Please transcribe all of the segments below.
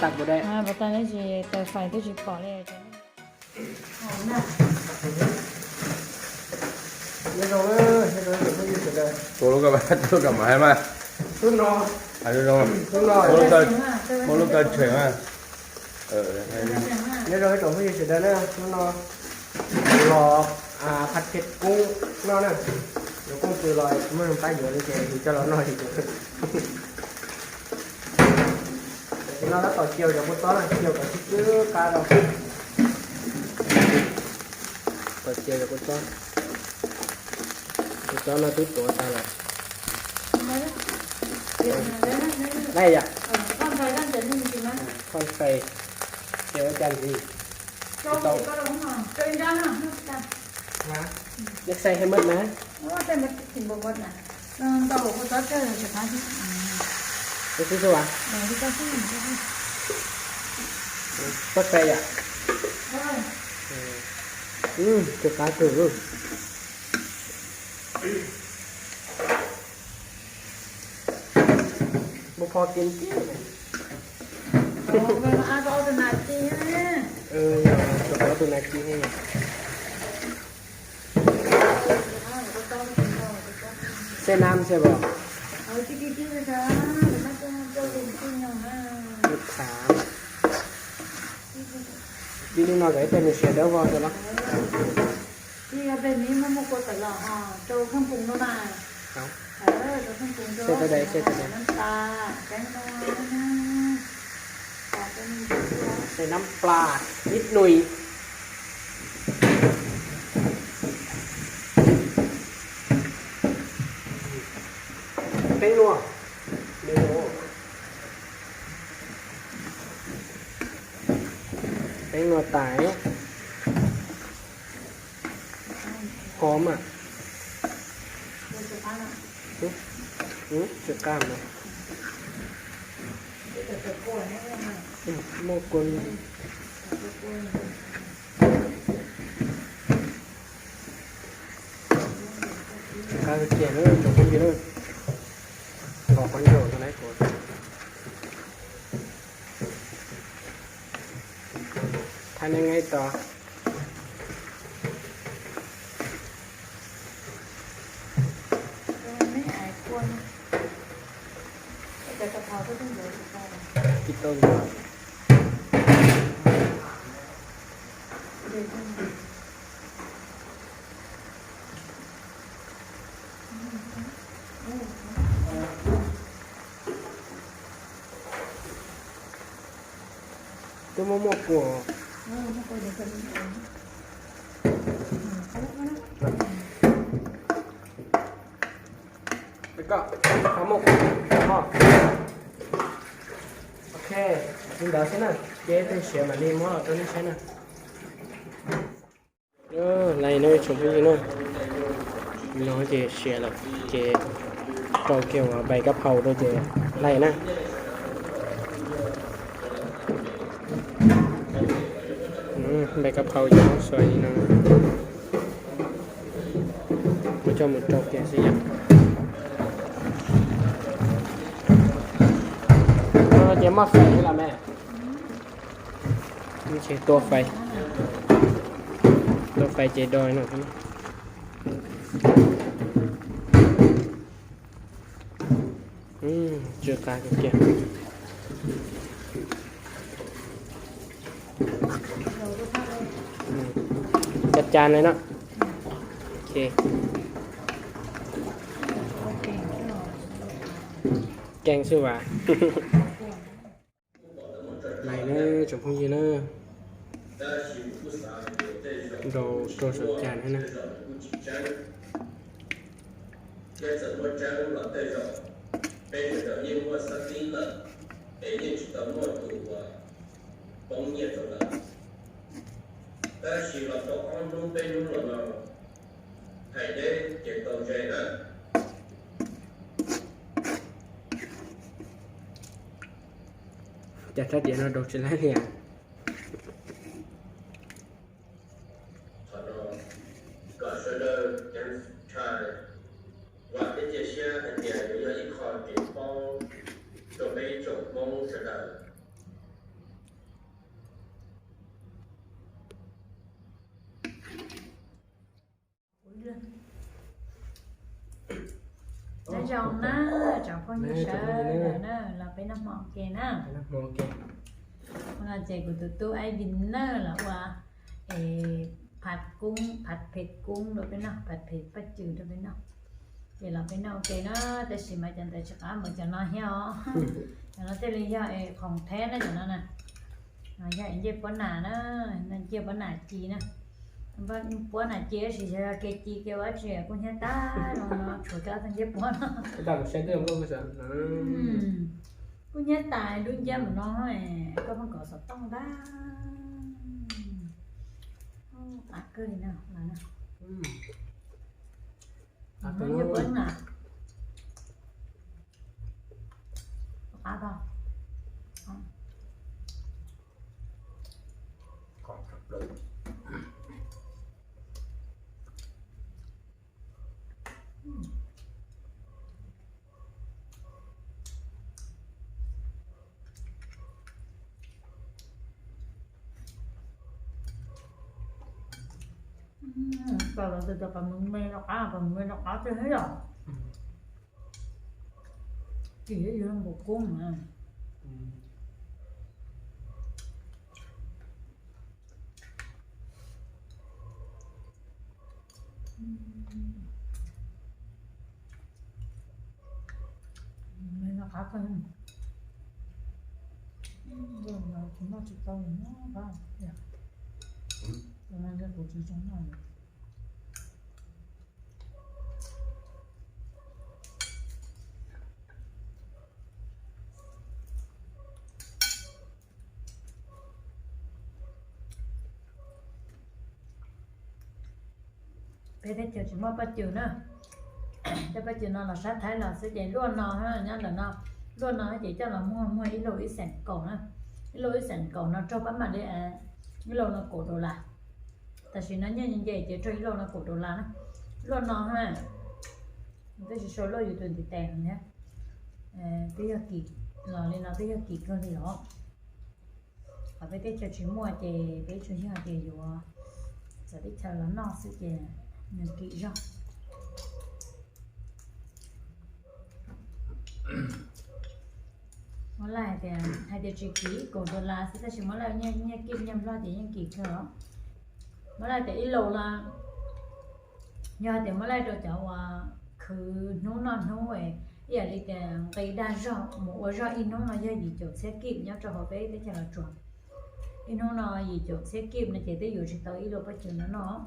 Tag kuv dai. Pas tas neb tsis taws fais twb tsis pom li. Nyob zoo, nyob zoo ib tsoom phooj ywg sawv daws. Tus lub koj, tus lub koj mas hais mas. Hnub no, hnub no, muaj lub koj tshem mas. Nyob zoo ib tsoom phooj ywg sawv daws na, hnub no los phav thiaj koob noj na. Yuav koob pw los muaj pab yuav li ces yus coj los noj li. Tam sim no tab tom cia cov kua txob na, cia kom sib cwb qab rau. Tab tom cia cov kua txob, kua txob no twb tuav tag lawm. Dai yom. Phoj ntxhais, ces ua cas ntxiv. Neb xav hais mas. Xwb xwb as. Phoj ntxhais yom. Tsw qab kawg. Npau pho kiag kiag. Tus nas ci. Xeb nab xwb os. Thav. Pib hnub no kom ib teg nws siav dawb vog rau los. Peb muab muaj kua tawm los rau kheej pum no mas. Rau kheej pum rau, xeb rau dais, xeb rau dais. Nab plas, xeb nab plas ib nus. Peeb nua, peeb nua tas. Hov mas. Tsw qab mas. Muaj kua. Qab tiag na tsoom phooj ywg na. Pom qhov ncauj no lawm kuv thaij nej nqa tos. Tsis tau ntxuav. Twb muaj muaj kua. Koj, qhov muaj kua, qhov. Ok, li ntawd xwb na, ces tej siav mam li muab los rau nej saib na. Laij na tsoom phooj ywg na, no ces siav lawm ces rau kiag uas npais kab phau rau ces laij na. Npais kab phau ces muab xuas li no, muab coj mus rau kiag xwb yom. Ces moj fais lawm me. Ces tua fais, tua fais ces do no. Tsw qab kiag. Cas cas li no. Ok. Keej xwb vas. Laij na tsoom phooj ywg na, nrau rau saum cas na. Peb sawv daws yeej muaj xab tib lawm, es yeej tsis tau muaj tus uas poob nyiaj rau lawm. Tab sis los tau ob hnub peb hnub los no, Thaib deb ces tau ze na. Cas rab riam no rau tsis laib li. Qhov no kom sawv daws ceev faj, vam thiab cia siab hais tias yuav yog ib qho kev paub rau peb tsoom Hmoob sawv daws. Nyob zoo na, tsoom phooj ywg sawv daws na, los peb noj hmo ua ke na. Ua no ces kuv tus tub Ivy na los ua phav koob, phav phem koob rau peb noj, phav phem paj cws rau peb noj. Ces los peb noj ua ke na, tab sis mas cov ntawd tsis qab mus cov no thiab os. Cov no thiaj li yog es khoom theb na cov no na. Yog es ncej puab nas na, ncej puab nas ci na. Puab nas ci tab sis yog kev ci kev ua tsi kuj hnyiab tas no, tshuav cov ncej puab no. Kuj hnyiab tas dub nciab mus no, koj pheej kov xov tooj ntag. Qab kawg li na. Ncej puab na. Qab tau. Tau los tus cov qos me me no qab, qos me me no qab tiag thiab yom. Kim yog npaum koob na. Me no qab kawg. Tsis noj tsis tau no qab. Tus no yog kuv tsis tau noj. Peb teb chaws tsis muaj paj cws na. Tej paj cws no los sab Thaib los xwb ces luaj no, nyob ntawm no, luaj no ces coj los muag, muag ib lub ib xees kaum na. Ib lub ib xees kaum no raug pab mam li, ib lub no kaum dollar. Tam sim no nyiaj nce ces raug ib lub no kaum dollar na. Luaj no ha, twb tsis sau luaj yus tus ntiv tes thiab. Twb yog kim, los li no twb yog kim kawg li os. Qhov peb teb chaws tsis muaj ces peb tsuas yog tias yuav txawv teb chaws los noj xwb ces nws kim zog. Muab laij hais tias, hais tias tsis kim kaum dollar xwb tab sis muab laij nyiaj kim nyiaj Nplog ces yeej kim kawg os. Muab laij tias ib lub no, yog hais tias muab laij rau cov uas khwv hnub noj hnub, ib yam li tias nqi dag zog mus ua zog ib hnub no yog yim caum txhiab kib nyob rau hauv peb teb chaws Los Tsuas. Ib hnub no yim caum txhiab kib no ces twb yuav tsis tau ib lub paj cws no noj.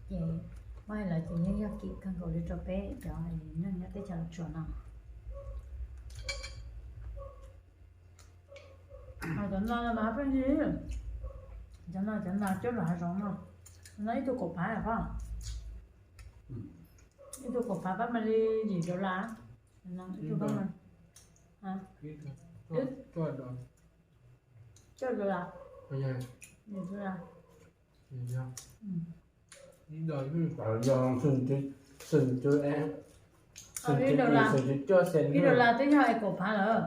Ces muab hais los ces yeej yog kim kawg nkaus li rau peb cov neeg nyob teb chaws Los Tsuas no. Cov no mas pheej yig, cov no cov nas coj los hav zoov no, no ib tug kaum phav pab, ib tug kaum phav pab mam li yim dollar, ib tug pab, cuaj dollar, yim dollar. Ib dollar twb yog kaum phav lawm. Ib dollar twb yog kaum phav lawm.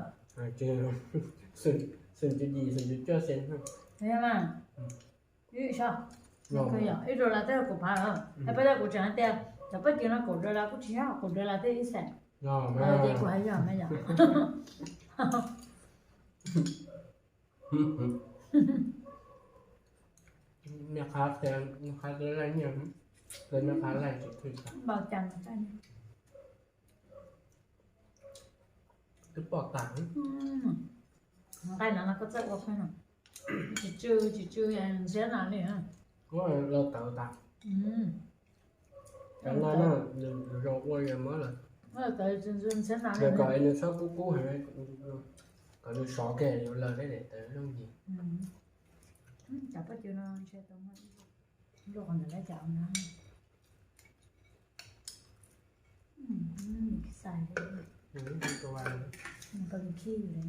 Hais pab kuv tseem hais tias cov paj cws no kaum dollar kuj tsis yog, kaum dollar twb ib xees. Ces kuv hais yog na yom. Niag qha, niag qha laij nyiaj, niag qha laij tsis thwj tag. Twb poj tag. Nqaij no no koj txawj ua kawg no. Tsis tsw, tsis tsw ntxhiab nas li. Los tawv tas. Cov no na, nws zoo ua yog muab lawm. Nws kom nws txhob kub kub heev, kom nws sov kiag yuav lawm thiab tawv zoo ntsis. Cov paj cws no ntshe tau muaj ib lub qhov ntawd lawm cas no. Xais li, nws tau khij li no.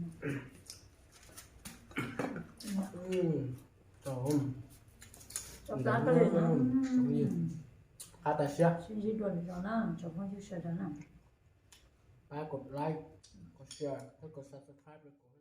Tau plab koj li no. Qab tas siab. Sib ntsib dua lwm zaus na tsoom phooj ywg sawv daws na. Pab kom like, kom share, thiab kom subscribe rau kuv.